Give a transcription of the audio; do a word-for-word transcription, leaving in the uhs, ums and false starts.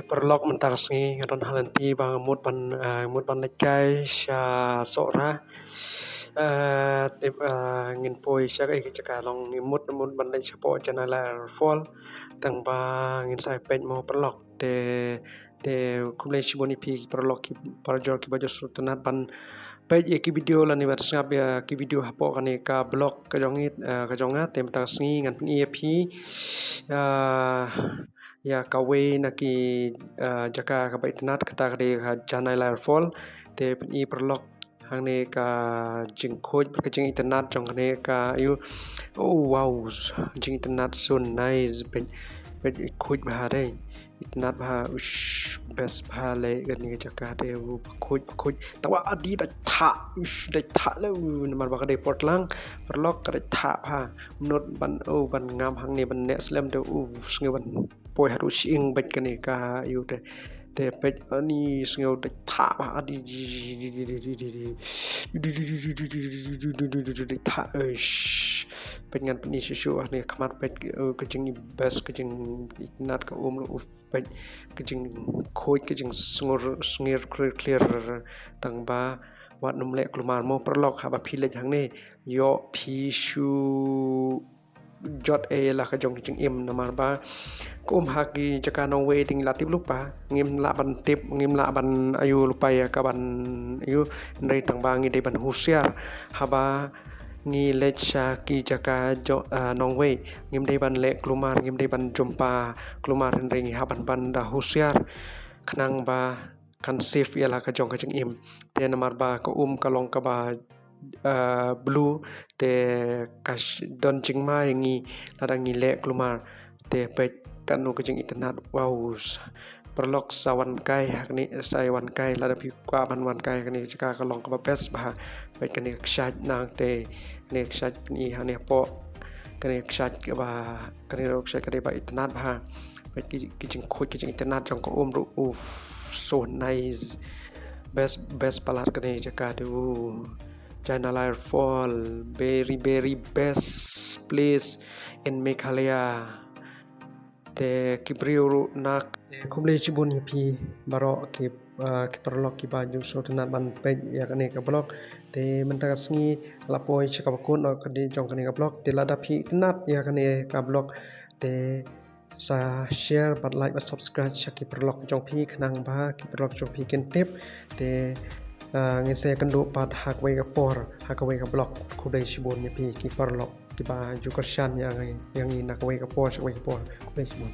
Paralok, mynta ka sngi nga don ha lynti ba nga mut ban, ah, mut ban leit kai sha Sohra. Ah, tip, ah, ngin poi sha ka jaka long ngi mut, mut ban leit shapoh Jaiñtia Lai Fall. Tang ba ngin sa peit mo paralok. Te, te khublei shibun ïa phi paralok, ki parajor kiba ju sngewtynnat ban peit ïa ki video lane ban sngap ïa ki video hapoh kane ka vlog ka jong ngi, ah, ka jong nga. Te mynta ka sngi ngan pyni ïa phi, ah, ïa kawei na ki, ah, jaka kaba itynnat, kata ka dei ka Jaiñtia Lai Fall. Te pyni paralok, hangne ka jingkhuid, ka jingitynnat jong kane ka, ïoh. Oh, wow, jingitynnat, so nice. Peit, peit, khuid bha de, itynnat bha. Ush, best bha leh kane ka jaka de. Oh, khuid, khuid. Tangba adi dei thah, ush, dei thah leh, uh, namar ba ka dei por tlang paralok, ka dei thah bha. Mut ban, oh, ban ngam hangne ban neh slem de, uh, sngew ban poi haduh shyieng beit kane ka, ïoh de. Te peit, ani, sngew dei thah bha, ani, dei thah, eish. Peit, ngan pyni shuh shuh hangne khmat, peit, eh, ka jing best, ka jingitynnat ka um ruh, uf, peit, ka jingkhuid, ka jingsngur sngir khlir khlir. Tang ba wat nym leh kulmar mo paralok, haba phi leit hangne, ïoh phi shu jot ei la ka jong ka jingim, namar ba ka um ha ki jaka nongwei te ngi la tip lypa, ngim lah ban tip, ngim lah ban ïoh lypa ïa ka ban ïoh, hynrei tang ba ngi dei ban husiar haba ngi leit sha ki jaka jong, ah, nongwei. Ngim dei ban leh kulmar, ngim dei ban jumpa kulmar, hynrei ngi hap ban, ban da husiar khnang ba kan save ïa la ka jong ka jingim. Te namar ba ka um ka long kaba, ah, blue, te ka sh-, don jingma ïa ngi lada ngi leh kulmar. Te peit, kano ka jingitynnat, wow. Paralok, sa wan kai hangne, sa wan kai, lada phi kwah ban wan kai kane ka jaka, ka long kaba best bha. Peit kane ka kshaid nang te, kane ka kshaid pyni hangne hapoh, kane ka kshaid kaba, kane ruh ka kshaid ka dei ba itynnat bha. Peit ki, ki jingkhuid, ki jingitynnat jong ka um ruh, uff, so nice. Best, best palat kane ka jaka de. Jaiñtia Lai Fall, very, very best place in Meghalaya. Te ki briew ruh nak. Te khublei shibun ïa phi baroh ki, ah, ki paralok kiba ju sngewtynnat ban peit ïa kane ka vlog. Te mynta ka sngi la poi sha kaba kut noh ka dei jong kane ka vlog. Te lada phi itynnat ïa kane ka vlog, te sa share bad like bad subscribe sha ki paralok jong phi, khnang ba ki paralok jong phi kin tip. Te, ah, ngin sa ïakynduh pat ha kawei ka por, ha kawei ka vlog. Khublei shibun ïa phi ki paralok kiba ju kyrshan ïa ngi, ïa ngi na kawei ka por sha kawei ka por. Khublei shibun.